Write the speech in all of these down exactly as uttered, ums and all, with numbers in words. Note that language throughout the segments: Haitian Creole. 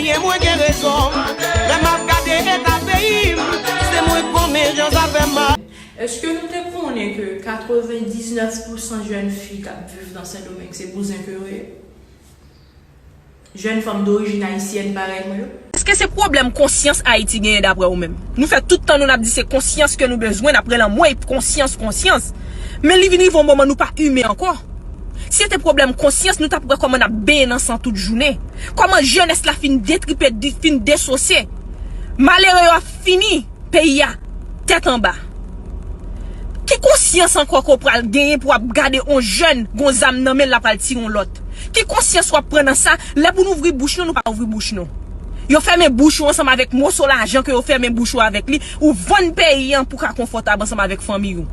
Byen mwen gen rezon. Lè m ap gade eta peyi m, se mwen konnen jan sa fè mal. Èske nou te konnen ke katrevendiznèf pousan jèn fi k ap viv nan Sendomeng se bouzen ke yo ye? Jèn fanm dorijin ayisyèn parèy mwen yo? Èske se pwoblèm konsyans Ayiti genyen daprè ou menm? Nou fè tout tan nou n ap di se konsyans ke nou bezwen, n ap rele anmwey konsyans, konsyans. Men li vin rive yon moman nou pa imen ankò. Si se te pwoblèm konsyans, nou t ap wè kòman n ap benyen nan san tout jounen. Kòman jenès la fin detripe, di- fin desosye. Malere yo ap fini peyi a tèt anba. Ki konsyans ankò ke w pral genyen pou w ap gade yon jèn gon zam nan men l, l ap al tire yon lòt? Ki konsyans w ap pran nan sa? Lè pou nou ouvri bouch nou, nou pa ouvri bouch nou. Yo fèmen bouch ou ansanm avèk moso lajan ke yo fèmen bouch ou avèk li. Ou vann peyi an pou ka konfòtab ansanm avèk fanmi ou.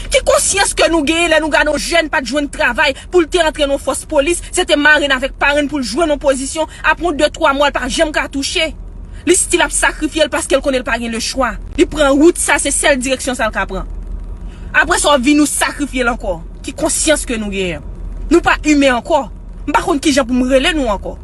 Ki konsyans ke nou genyen lè nou gade yon jèn pa t jwenn travay pou l te antre nan yon fòs polis, se te marenn avèk parenn pou l jwenn yon pozisyon, apre yon de twa mwa l pa janm ka touche. Li still ap sakrifye l paske l konnen l pa gen lechwa. Li pran wout sa, se sèl direksyon sa l ka pran. Apre sa w vin ou sakrifye l ankò. Ki konsyans ke nou genyen? Nou pa imen ankò. M pa konn kijan pou m rele nou ankò.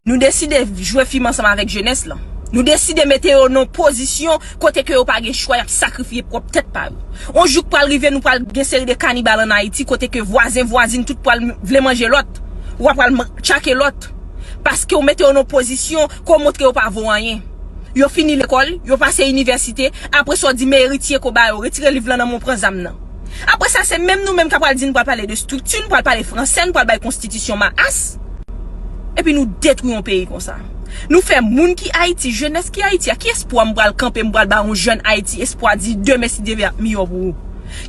Nou deside jwe fim ansanm avèk jenès lan. Nou deside mete yo nan pozisyon kote ke yo pa gen chwa, y ap sakrifye pwòp tèt pa yo. On jou k pral rive, nou pral gen seri de kanibal ann Ayiti kote ke vwazen, vwazin, tout pral vle manje lòt. Ou a pral tchake lòt. Paske w mete yo nan pozisyon ke w montre yo pa vo anyen. Yo fini lekòl, yo pase inivèsite, apre sa w di men eritye ke w ba yo, retire liv lan nan men w, pran zam nan. Apre sa, se menm nou menm k ap pral di n pral pale de estrikti, n pral pale fransè, n pral bay konstitisyon maas. Epi nou detwi yon peyi konsa. Nou fè moun ki Ayiti, jenès ki Ayiti a, ki espwa m pral kanpe, m pral ba yon jèn Ayiti espwa di demen si Dye vle ap miyò pou ou?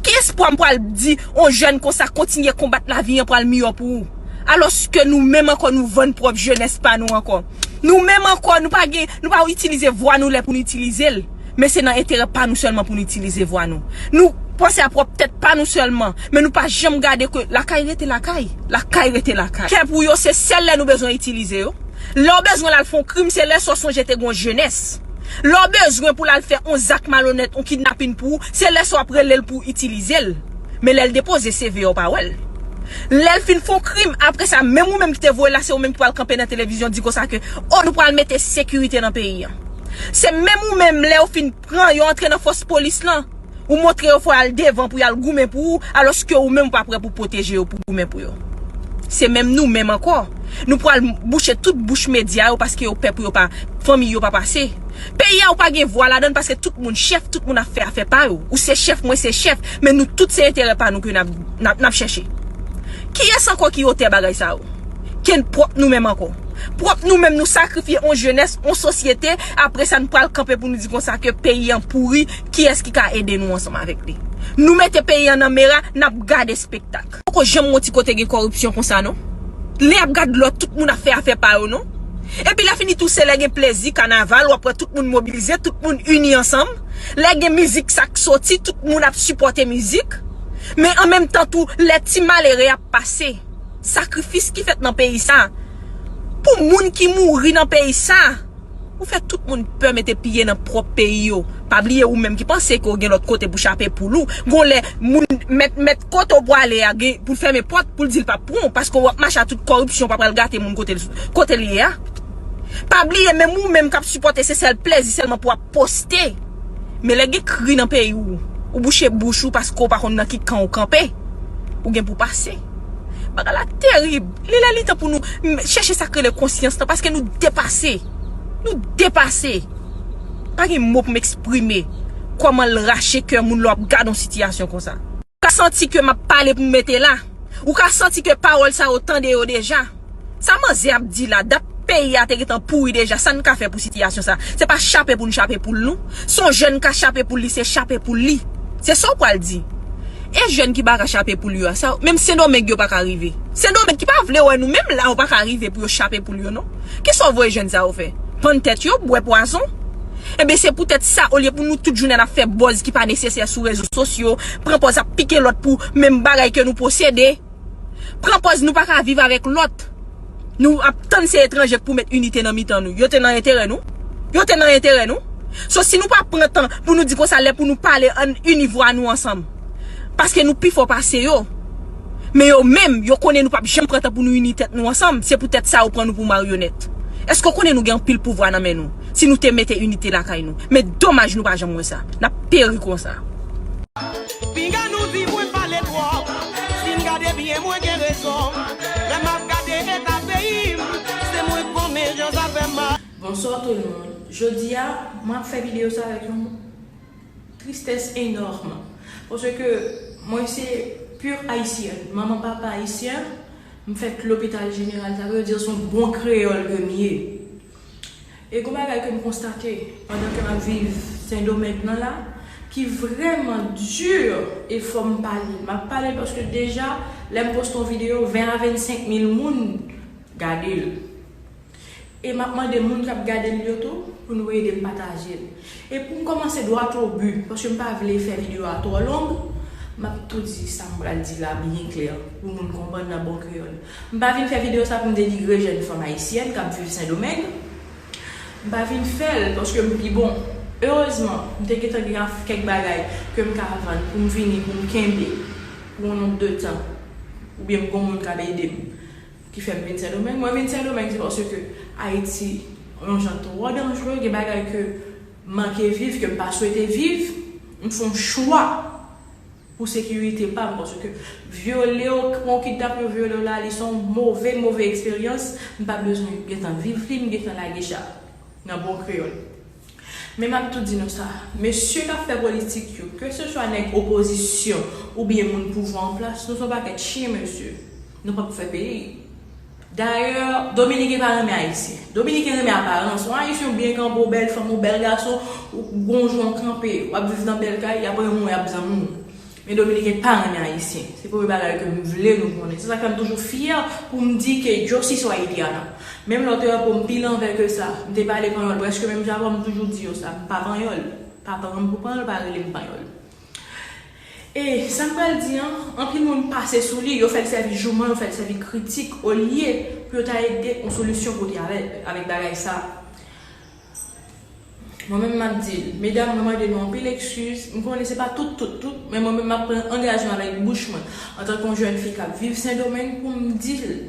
Ki espwa m pral di yon jèn konsa kontinye konbat lavi an pral miyò pou ou? Alòske nou menm ankò nou vann pwòp jenès pa nou ankò. Nou menm ankò nou pa gen, nou pa itilize vwa nou lè pou nou itilize l. Men se nan enterè pa nou sèlman pou nou itilize vwa nou. Nou panse a pwòp tèt pa nou sèlman, men nou pa janm gade ke lakay rete lakay, lakay rete lakay. Kè pou yo se sèl lè nou bezwen itilize yo. Lè w bezwen l al fè yon krim, se lè sa w sonje te gen yon jenès. Lè w bezwen pou l al fè yon zak malonèt, yon kidnapin pou ou, se lè sa w ap rele l pou w itilize l. Men lè l depoze C V a, w pa wè l. Lè l fin fè yon krim, apre sa, menm ou menm ki te voye l la, se ou menm ki pral kanpe nan televizyon di konsa ke, o, nou pral mete sekirite nan peyi an. Se menm ou menm, lè yo fin pran, yo antre nan fòs polis lan, ou montre yo fò y al devan pou y al goumen pou ou, alòske ou menm ou pa prè pou pwoteje yo, pou goumen pou yo. Se menm nou menm ankò. Nou pral bouche tout bouch medya yo paske yo pè pou yo pa, fanmi yo pa pase. Peyi a ou pa gen vwa ladan l paske tout moun chèf, tout moun ap fè afè pa yo. Ou se chèf, mwen se chèf, men nou tout se enterè pa nou ke n ap, n ap, n ap chèche. Kiyès ankò ki otè bagay sa yo? Ken pwòp nou menm ankò. Pwòp nou menm nou sakrifye on jenès, on sosyete, apre sa n pral kanpe pou nou di konsa ke peyi an pouri, kiyès ki ka ede nou ansanm avèk li? Nou mete peyi an nan mera, n ap gade espektak. Poko janm wè yon ti kote gen kòripsyon konsa non. Lè y ap gad lòt, tout moun ap fè afè pa yo non. Epi lè fini tou se lè gen plezi, kanaval, w ap wè tout moun mobilize, tout moun ini ansanm. Lè gen mizik sa k soti, tout moun ap sipòte mizik. Men an menm tan tou, lè ti malere ap pase, sakrifis ki fèt nan peyi sa, pou moun ki mouri nan peyi sa, ou fè tout moun pè mete pye nan pwòp peyi yo. Pa bliye ou menm ki panse ke w gen lòt kote pou chape poul ou. Gon lè moun mèt, mèt kote w pwale a gen pou l fèmen pòt pou l di l p ap pran w, paske w ap mache a tout kòripsyon pa pral gate moun kote l, kote l ye a. Pa bliye menm ou menm k ap sipòte se sèl plezi sèlman pou w ap poste. Men lè gen kri nan peyi w, ou bouche bouch ou paske w pa konn nan ki kan w kanpe. Ou gen pou pase. Bagay la terib. Li lè li tan pou nou m- chèche sa k rele konsyans lan paske nou depase. Nou depase. Pa gen mo pou m eksprime kòman l rache kè moun lè w ap gade yon sitiyasyon konsa. Ou ka santi ke m ap pale pou m mete la. Ou ka santi ke pawòl sa yo tande yo deja. Sa manzè ap di la, dat peyi a te gentan pouri deja, sa n ka fè pou sitiyasyon sa? Se pa chape pou n chape poul nou. Si yon jèn ka chape poul li, se chape poul li. Se sa w pral di. E jèn ki pa ka chape poul yo a, sa, menm Sendomeng yo pa ka rive. Sendomeng ki pa vle wè nou, menm la yo pa ka rive pou yo chape poul yo non. Kisa w voye jèn sa yo fè? Pann tèt yo, bwè pwazon? Enben se poutèt sa, olye pou nou tout jounen n ap fè buzz ki pa nesesè sou rezo sosyo, pran pòz ap pike lòt pou menm bagay ke nou posede. Pran pòz nou pa ka viv avèk lòt. Nou ap tann se etranje k pou met inite nan mitan nou. Yo te nan enterè nou? Yo te nan enterè nou? So si nou pa pran tan pou nou di konsa lè pou nou pale ann ini vwa nou ansanm. Paske nou pi fò pase yo. Men yo menm, yo konnen nou p ap janm pran tan pou nou ini tèt nou ansanm. Se poutèt sa yo pran nou pou maryonèt. Èske w konnen nou gen anpil pouvwa nan men nou? Si nou te mete inite lakay nou. Men domaj nou pa janm wè sa. N ap peri konsa. Pinga nou di mwen pale twòp. Si n gade byen, mwen gen rezon. Lè m ap gade eta peyi m, se mwen k konnen jan sa fè mal. Bonsoir tout le monde. Jodi a, mwen ap fè videyo sa avèk yon tristès enòm. Paske mwen se pur ayisyen. Manman papa ayisyen, m fèt lopital jeneral, sa vle di se yon bon kreyòl ke m ye. E gon bagay ke m konstate pandan ke m ap viv Sendomeng nan la, ki vrèman di e fò m pale l. M ap pale l paske deja, lè m poste yon videyo, ven a vennsenk mil moun gade l. E m ap mande moun k ap gade l yo tou pou nou ede m pataje l. E pou m kòmanse dwat o bi, paske m pa vle fè videyo a twò long, m ap tou di sa m pral di la byen klè pou moun konprann nan bon kreyòl. M pa vin fè videyo sa pou m denigre jèn fanm ayisyèn k ap viv Sendomeng. M pa vin fè l paske m pi bon. Erezman, m te gentan gen kèk bagay ke m ka vann pou m vini, pou m kenbe pou yon nonb de tan, oubyen m gon moun k ap ede m. Ki fè m vin Sendomeng. Mwen vin Sendomeng, se paske Ayiti yon jan twò danjere, gen bagay ke m manke viv, ke m pa swete viv, m fè yon chwa pou sekirite pa m, paske vyole w, pran w kidnape w, vyole w la, li se yon move, move eksperyans, m pa bezwen gentan viv li, m gentan lage cha nan bon kreyòl. Men m ap tou di nou sa, mesye k ap fè politik yo, keseswa nèg opozisyon oubyen moun pouvwa an plas, nou se yon pakèt chen, mesye. Nou p ap fè peyi. Dayè, Dominiken pa renmen Ayisyen. Dominiken renmen aparans. Yon Ayisyen ou byen kanpe, ou bèl fanm, ou bèl gason, ou gon jan w kanpe, w ap viv nan bèl kay, apre yon moman y ap zanmi w. Men Dominiken pa renmen Ayisyen. Se premye bagay ke m vle nou konnen. Se sa k fè m toujou fyè pou m di ke yo sí soy haitiana. Menm lè w te wè po m pi lanvè ke sa, m te pale panyòl prèske menm jan avè w, m toujou di yo sa, m pa panyòl. Pa pran m pou panyòl, pa rele m panyòl. E sa m pral di an, anpil moun pase sou li, yo fè l sèvi jouman, yo fè l sèvi kritik, olye pou yo ta ede yon solisyon pote avè, avèk bagay sa. Mwen menm m ap di l, medam, mwen mande nou anpil ekskiz. M konnen se pa tout, tout, tout, men mwen menm m ap pran angajman avèk bouch mwen, antanke yon jèn fi k ap viv Sendomeng, pou m di l.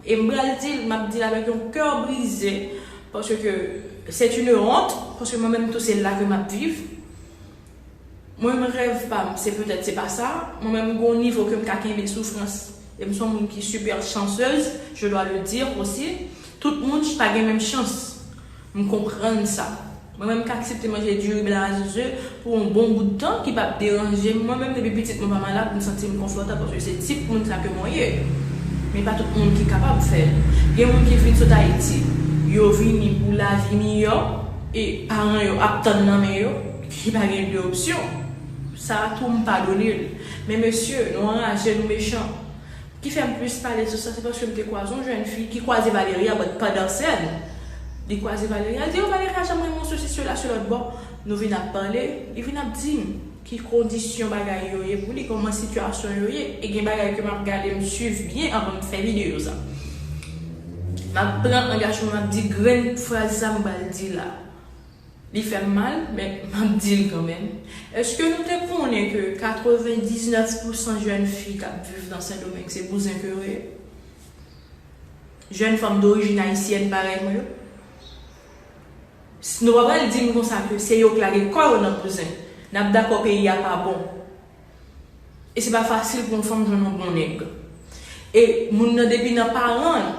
E m pral di l, m ap di l avèk yon kè brize, paske c'est une honte, paske mwen menm tou se la ke m ap viv. Mwen menm rèv pa m, se petèt se pa sa. Mwen menm m gon nivo ke m ka kenbe soufrans. E m se yon moun ki super chanceuse, je dois le dire aussi. Tout moun pa gen menm chans. M konprann sa. Mwen menm m ka aksepte manje diri blan a ze pou yon bon bout tan ki p ap deranje m. Mwen menm depi pitit mwen pa malad, m santi m konfòtab paske se tip moun sa ke mwen ye. Men pa tout moun ki kapab fè l. Gen moun ki vin sot Ayiti, yo vini pou lavi miyò e paran yo ap tann nan men yo. Ki pa gen de opsyon. Sa a tou m padone l. Men mesye, nou anraje, nou mechan. Ki fè m plis pale sou sa, se paske m te kwaze yon jèn fi ki kwaze Valeria, but pandan sèn, li kwaze Valeria, li di, "Oh, Valeria janm renmen yon sosis yo la sou lòt bò." Nou vin ap pale, li vin ap di m ki kondisyon bagay yo ye pou li, kòman sitiyasyon yo ye. E gen bagay ke m ap gade, m swiv byen anvan m fè videyo sa. M ap pran angajman, m ap di grenn fraz sa m pral di la. Li fè m mal, men m ap di l kanmenm. Èske nou te konnen ke katrevendiznèf pousan jèn fi k ap viv nan Sendomeng se bouzen ke yo ye? Jèn fanm dorijin ayisyèn parèy mwen yo? S-, nou pa pral di m konsa ke se yo k lage kò yo nan bouzen. N ap dakò peyi a pa bon. E se pa fasil pou yon fanm jwenn yon bon nèg. E moun nan depi nan paran l,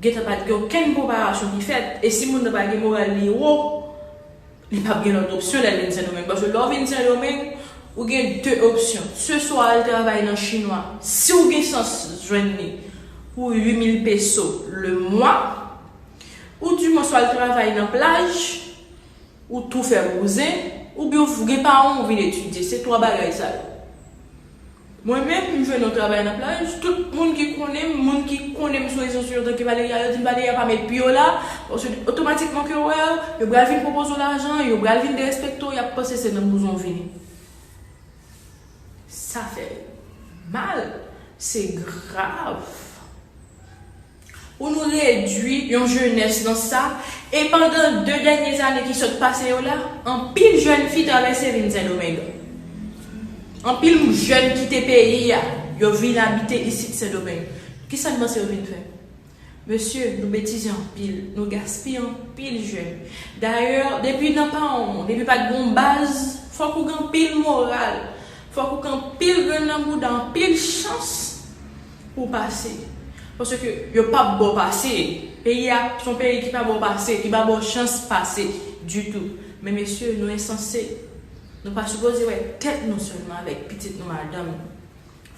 gentan pa t gen okenn preparasyon ki fèt. E si moun nan pa gen moral li wo, li p ap gen lòt opsyon lè l vin Sendomeng. Paske lè w vin Sendomeng, ou gen de opsyon. Se swa al travay nan chinwa, si w gen chans jwenn li, pou uit mil peso le mwa, ou di mwen swa al travay nan plaj, ou tou fè bouzen, oubyen w gen paran w vin etidye. Se twa bagay sa yo. Mwen menm, m jwenn yon travay nan plaj, tout moun ki konnen m, moun ki konnen m sou rezo sosyo antanke Valeria, yo di m Valeria pa met pye w la, paske otomatikman ke yo wè w, yo pral vin pwopoze w lajan, yo pral vin derespekte w, y ap panse se nan bouzen w vini. Sa fè mal, se grav. Pou nou redwi yon jenès nan sa, e pandan de dènye zane ki sot pase yo la, anpil jèn fi travèse vin Sendomeng. Anpil jèn kite peyi a, yo vin abite isit Sendomeng. Kisa n panse yo vin fè? Mesye, nou betize anpil, nou gaspiye anpil jèn. Dayè, depi nan pawon, depi pa t gen yon baz, fòk ou gen anpil moral, fòk ou gen anpil grenn nan bouda, anpil chans pou w pase. Paske yo p ap ba w pase. Peyi a se yon peyi ki pa ba w pase, ki pa ba w chans pase ditou. Men mesye, nou ensanse. Nou pa sipoze wè tèt nou sèlman avèk pitit nou, madanm nou.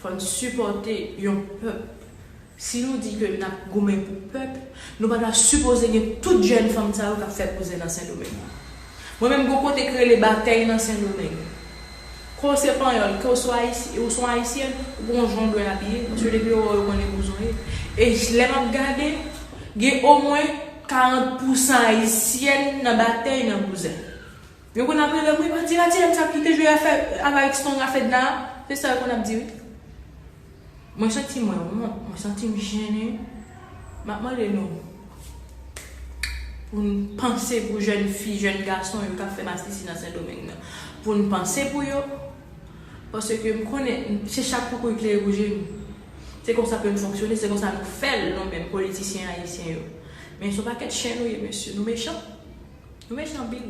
Fò n sipòte yon pèp. Si nou di ke n ap goumen pou pèp, nou pa ta sipoze gen tout jèn fanm sa yo k ap fè bouzen nan Sendomeng. Mwen menm, gen yon kote k rele Batèy nan Sendomeng. Ke w se panyòl, ke w se ayis-, ou se yon ayisyèn, ou gen yon jan w dwe abiye, paske depi yo wè w, yo konnen bouzen w ye. E lè m ap gade, gen omwen karant pousan ayisyèn nan Batèy nan bouzen. Yo konn ap rele m, wi, pati, pati, m sa kite jwe afè avèk Strong a Fedna. Se sa yo konn ap di, wi. Mwen santi mwen wont, mwen santi m jennen. M ap mande nou pou n panse pou jèn fi, jèn gason yo k ap fè masisi nan Sendomeng nan. Pou n panse pou yo. Paske m konnen se chat pou kou klere pou je nou. Se konsa ke n fonksyone, se konsa nou fè l, nou menm politisyen ayisyen yo. Men se yon pakèt chen nou ye, mesye. Nou mechan. Nou mechan anpil.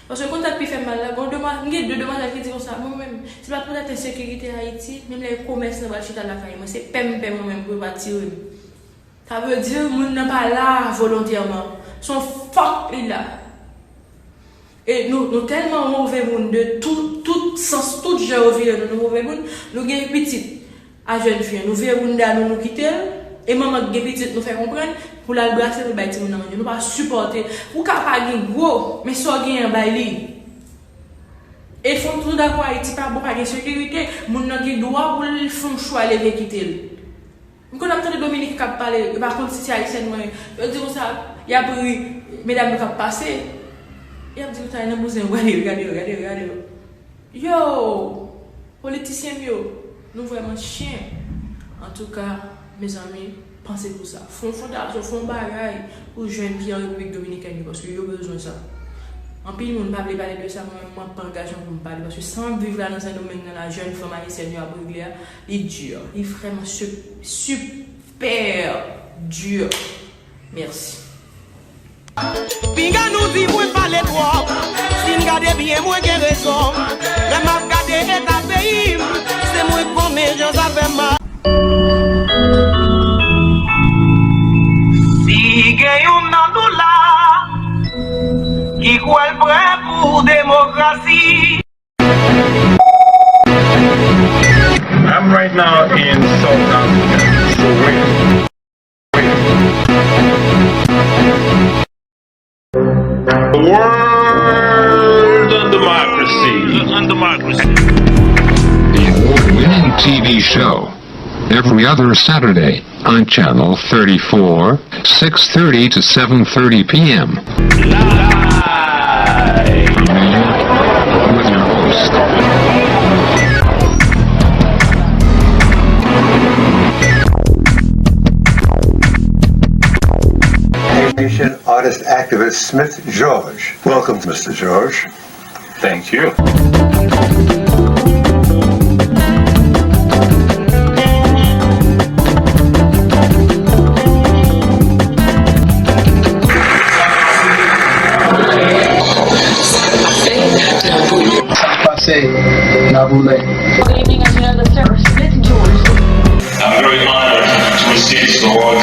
Paske konn sa k pi fè m mal la, gen yon demwa-, m gen de demwazèl ki di konsa, mwen menm, si pa t pou ensekirite Ayiti, menm lè komès nan pral chita lakay mwen, se pè m pè mwen menm pou yo pa tire m. Sa vle di, moun nan pa la volontèman. Se yon fòk li la. E nou, nou tèlman move moun de tout, tout sans, tout jan yo vire nou, nou move moun, nou gen pitit. A jèn fi an, nou vire bounda nou, nou kite l. E manman k gen pitit, nou fè konprann, pou l al brase, pou l bay timoun nan manje. Nou pa sipòte. Ou ka pa gen gwo, men sa w genyen an, bay li. E fò nou tou dakò, Ayiti pa bon, pa gen sekirite. Moun nan gen dwa pou l fè yon chwa leve kite l. M konn ap tande Dominik k ap pale, yo pa konn si se ayisyèn mwen. Yo di konsa, y ap ri, medam yo k ap pase. Y ap di konsa, nan bouzen, gade yo, gade yo, gade yo, gade yo. Yo! Politisyen m yo, nou vrèman chen. Antouka, mezanmi, panse pou sa. Fè yon fondasyon, fè yon bagay pou jèn ki an Repiblik Dominikèn yo, paske yo bezwen sa. Anpil moun pa vle pale de sa, mwen menm, mwen pran angajman pou m pale, paske sa m ap viv la nan Sendomeng nan, la jèn fanm ayisyèn yo ap regle a, li di, li vrèman su-, sipè di. Mèsi. Pinga nou di mwen pale twòp. Si n gade byen, mwen gen rezon. Lè m ap gade eta peyi m, se mwen k konnen jan sa fè mal. Si gen youn nan nou la ki kwè l prè pou demokrasi. I'm right now in South Africa, Soweto. The world and democracy. And democracy. The award-winning T V show. Every other Saturday on Channel thirty-four, six thirty to seven thirty p m. Live. New York, with your host. Haitian artist activist Smith George. Welcome, Mister George. Thank you. Sa k pase nan Boulè? Good evening, as you know, the service. Listen, George. I'm very honored to receive this award.